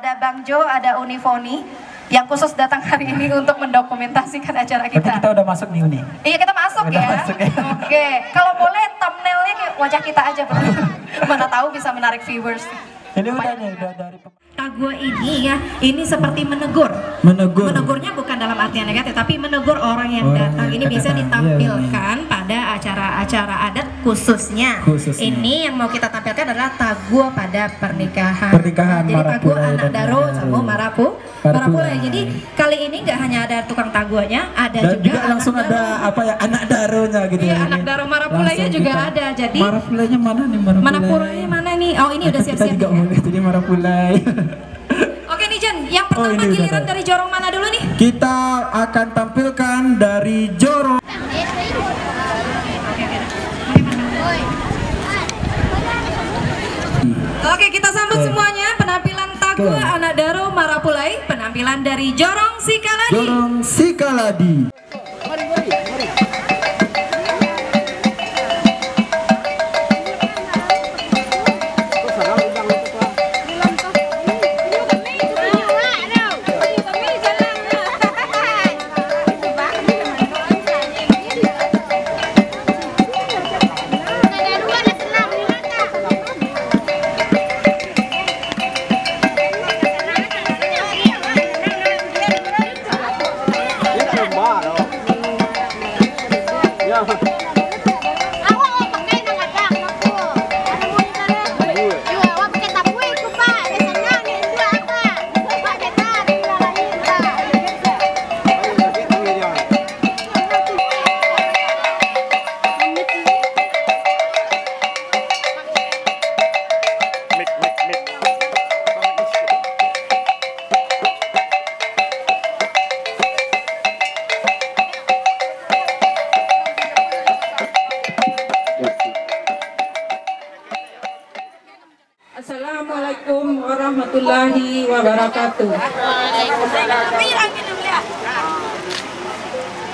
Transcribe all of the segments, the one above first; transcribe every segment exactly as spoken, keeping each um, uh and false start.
Ada Bang Jo, ada Uni Foni yang khusus datang hari ini untuk mendokumentasikan acara kita. Berarti kita udah masuk nih, Uni. Iya, kita masuk. Udah ya. Masuk ya. Oke, kalau boleh thumbnailnya kayak wajah kita aja, Bro. Mana tahu bisa menarik viewers. Ini udah nih, udah dari Tagua ini ya, ini seperti menegur. Menegur. Menegurnya bukan dalam artian negatif, tapi menegur orang yang orang datang. Yang ini bisa datang. Iya, ditampilkan pada acara-acara adat khususnya. Khususnya. Ini yang mau kita tampilkan adalah tagua pada pernikahan. Pernikahan. Jadi tagua anak daro sama marapulai. Marapulai. Jadi kali ini nggak hanya ada tukang taguanya, ada juga langsung ada apa ya, anak daronya gitu. Iya, ya, anak daro marapulainya juga ada. Jadi marapulainya mana nih, marapulai? Marapulainya mana nih? Oh, ini udah siap-siap juga nih, ya? Boleh jadi marapulai. Oke nih, Jen, yang pertama giliran dari jorong mana dulu nih? Kita akan tampilkan dari jorong. Oke, kita sambut semuanya penampilan tagua anak daro marapulai, penampilan dari Jorong Sikaladi. Jorong Sikaladi. Assalamualaikum warahmatullahi wabarakatuh.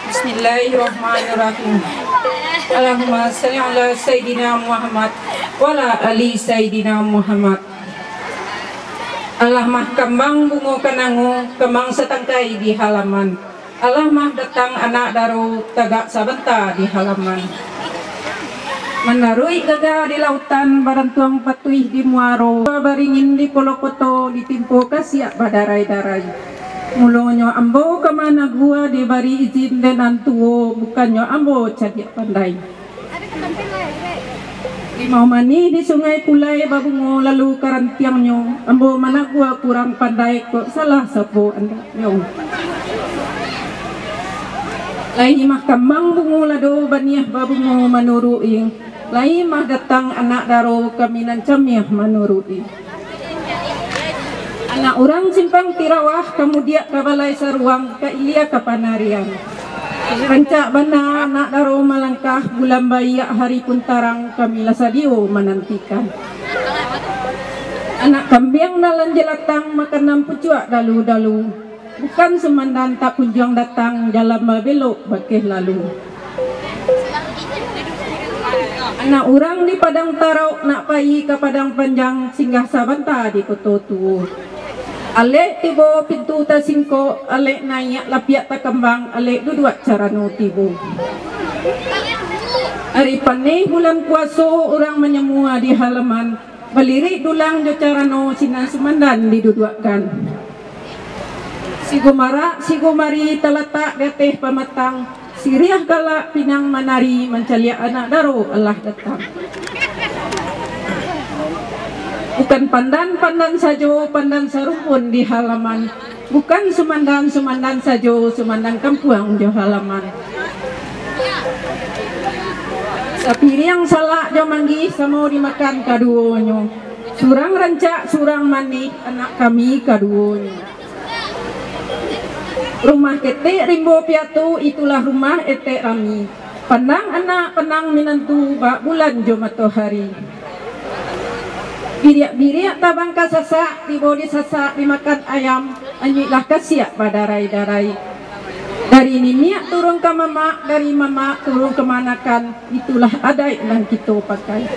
Bismillahirrahmanirrahim. Allahumma shalli ala Sayyidina Muhammad wa ala ali Sayyidina Muhammad. Alah mah kambang bungo kanango, kambang satangkai di halaman. Alah mah datang anak daro, tagak sabanta di halaman. Manaruik gagah di lautan, barantuang patuih di muaro, baringin di polokoto, ditimpo kasiak badarai-darai. Mulonyo ambo ka managua, dibari izin dek nan tuo, bukannyo ambo cadiak pandai. Limau manih di Sungai Pulai babungo lalu karantiangnyo, ambo managua kurang pandai kok salah sapo andaknyo. Lai mah kambang bungo lado baniah babungo manuruik, lai mah datang anak daro kami nan camiah manuruik. Anak urang Simpang Tirawah, ka mudiak ka Balai Saruang, ka ilia ka Panarian. Rancak bana anak daro malangkah, bulan baiak hari pun tarang, kami lah sadio manantikan. Anak kambiang dalam jelatang, makanan pucuak dalu-dalu. Bukan sumandan tak kunjuang datang, jalan babelok bakeh lalu. Anak urang di Padang Tarauk nak pai ka Padang Panjang, singgah sabanta di Koto Tuo. Alek tibo pintu tasingkok, alek naiak lapiak takambang, alek duduak carano tibo. Ari paneh bulan puaso, urang manyamua di halaman, balirik dulang jo carano, sinan sumandan diduduakkan. Sigo marak, sigo mari talatak di ateh pamatang, siriah galak pinang manari, mancaliak anak daro alah datang. Bukan pandan-pandan sajo, pandan sarumpun di halaman. Bukan sumandan-sumandan sajo, sumandan kampuang jo halaman. Sapiriang salak jo manggih samo dimakan kaduonyo. Surang rancak, surang manih, anak kami kaduonyo. Rumah ketek rimbo piatu, itulah rumah etek rami. Pandang anak, pandang minantu, bak bulan jo matohari. Biriak-biriak tabang ka sasak, tibo di sasak dimakan ayam, anyuiklah kasiak badarai-darai. Dari niniak turun ka mamak, dari mamak turun ka manakan, itulah adaik nan kito pakai.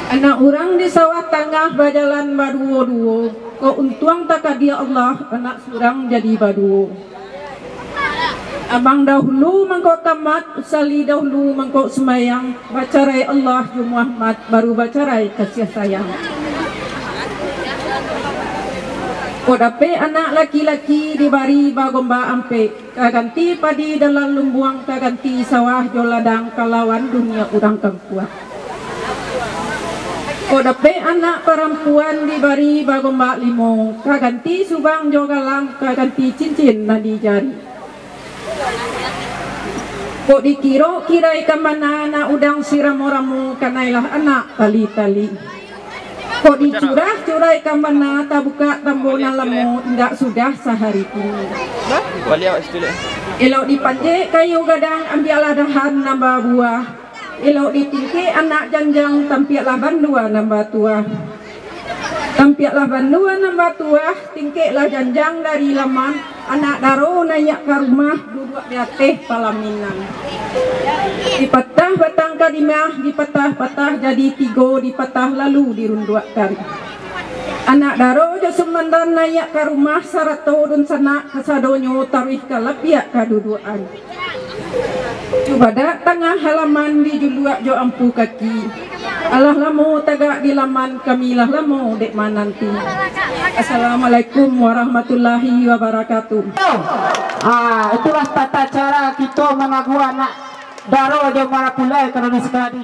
Anak urang di sawah tangah bajalan baduo-duo, kok untuang takadia Allah, anak surang jadi baduo. Abang dahulu mangko tamat, usali dahulu mangko sumbayang, bacarai Allah jo Muhammad, baru bacarai kasiah sayang. Kok dapek anak laki-laki dibari bagombak ampek, ka ganti padi dalam lumbuang, ka ganti sawah jo ladang, kalawan dunia urang kampuang. Kok dapek anak parampuan dibari bagombak limo, ka ganti subang jo galang, ka ganti cincin nan di jari. Kok dikiro kirai ka mana anak udang si ramo-ramo, kanailah anak tali-tali. Kok dicurah-curai ka mana tabukak tambo nan lamo, indak sudah sahari kini. Baliak awak situ, Lek. Elok dipanjek kayu gadang, ambiaklah dahan nan babuah. Elok ditingkek anak janjang, tampiaklah bandua nan batuah. Tampiaklah bandua nan batuah, tingkeklah janjang dari laman, anak daro naiak ka rumah, duduak di ateh palaminan. Dipatah batang kadimah, dipatah-patah jadi tigo, dipatah lalu dirunduakkan. Anak daro jo sumandan naiak ka rumah, sarato dunsanak kasadonyo taruih ka lapiak kaduduakan. Cubadak tangah halaman dijuluak jo ampu kaki. Alah lamo tagak di laman, kami lah lamo dek mananti. Assalamualaikum warahmatullahi wabarakatuh. Ah, itulah tata cara kita managuah anak daro jo marapulai kalau di sekali.